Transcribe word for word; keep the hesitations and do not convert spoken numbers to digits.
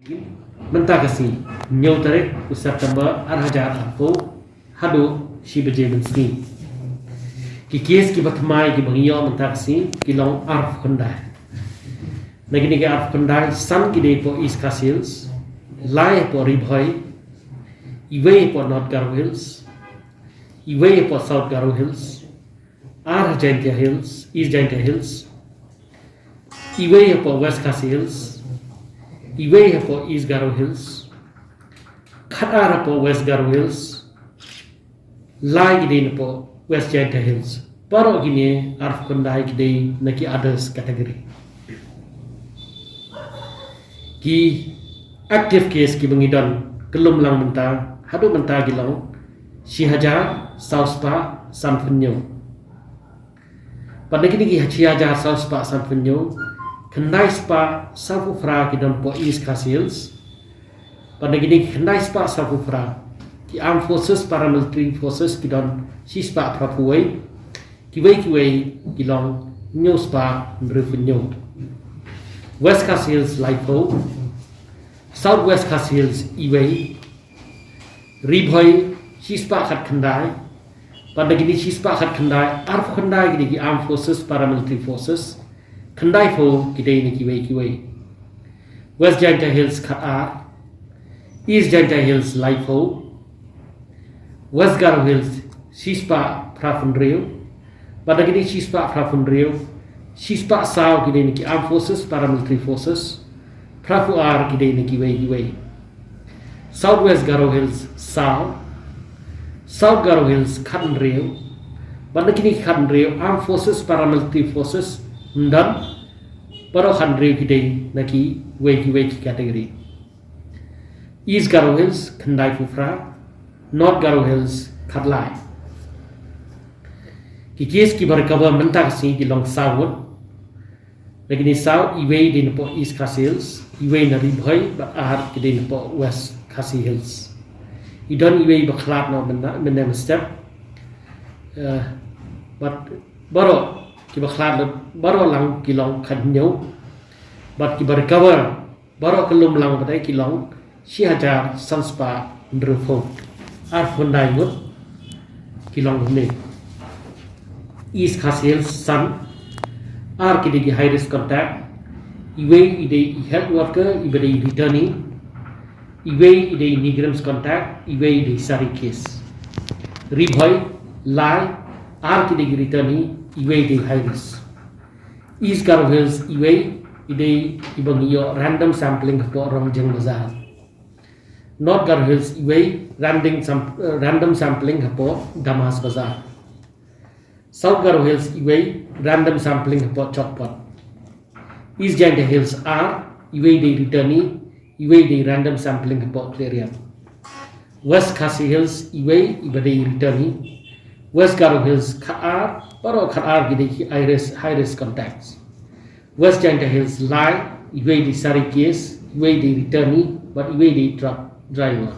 Mynta ka sngi, hynñiew tarik u September ar hajar arphew, haduh shi baje mynsngi. Ki case kiba thymmai kiba ngi ïoh mynta ka sngi ki long arphew khyndai. Na kine ki arphew khyndai, san ki dei hapoh East Khasi Hills, lai hapoh Ri Bhoi, iwei hapoh North Garo Hills, iwei hapoh South Garo Hills, ar Jaintia Hills, East Jaintia Hills, iwei hapoh West Khasi Hills, iwei hapoh East Garo Hills, khatar hapoh West Garo Hills, lai ki dei napoh West Jaintia Hills. Baroh kine arphew khyndai ki dei na ki others category. Ki active case kiba ngi don kyllum lang mynta, haduh mynta ki long shi hajar saw spah sanphew hynñiew. Bad na kine ki shi hajar saw spah sanphew hynñiew, khyndai spah sawphew phra ki don hapoh East Khasi Hills. Bad na kine ki khyndai spah sawphew phra, ki Armed Forces, Paramilitary Forces ki don shi spah phraphew wei, kiwei kiwei ki long hynñiew spah hynriewphew hynñiew. West Khasi Hills laiphew, South West Khasi Hills iwei, Ri Bhoi shi spah khatkhyndai, bad na kine shi spah khatkhyndai, arphew khyndai ki dei ki Armed Forces, Paramilitary Forces, khyndaiphew ki dei na kiwei kiwei. West Jaintia Hills khatar, East Jaintia Hills laiphew, West Garo Hills shi spah phraphew hynriew, bad na kine shi spah phraphew hynriew, shi spah saw ki dei na ki Armed Forces, Paramilitary Forces, phraphew ar ki dei na kiwei kiwei. South West Garo Hills saw, South Garo Hills khathynriew, bad na kine khathynriew Armed Forces, Paramilitary Forces ym don, baroh khathynriew ki dei na kiwei kiwei ki category. East Garo Hills khyndaiphew phra, North Garo Hills khatlai. Ki case kiba recover mynta ka sngi ki long saw ngut. Na kine saw, iwei dei napoh East Khasi Hills, iwei na Ri Bhoi, bad ar ki dei napoh West Khasi Hills. I don iwei ba khlad noh mynne mynstep. Eh, bad baroh kiba khlad, baroh lang ki long khathynñiew. Bad kiba recover baroh kyllum lang pat ki long shi hajar san spah hynriewphew. Arphew khyndai ngut ki long hangne. East Khasi Hills san, ar ki dei ki high risk contact, iwei i dei i health worker iba dei returnee, iwei i dei NEIGRIHMS contact, iwei i dei sari case. Ri Bhoi lai, ar ki dei ki returnee, iwei i dei high risk. East Garo Hills iwei i dei iba ngi ïoh random sampling hapoh Rongjeng Bazar. North Garo Hills iwei random, sam, eh, random sampling hapoh Damas Bazar. South Garo Hills iwei random sampling hapoh Chokpot. East Jaintia Hills ar, iwei dei returnee, iwei dei random sampling hapoh Khliehriat. West Khasi Hills iwei iba dei returnee. West Garo Hills khatar, baroh khatar ki dei ki high risk, high risk contacts. West Jaintia Hills lai, iwei dei sari case, iwei dei returnee, bad iwei dei truck driver.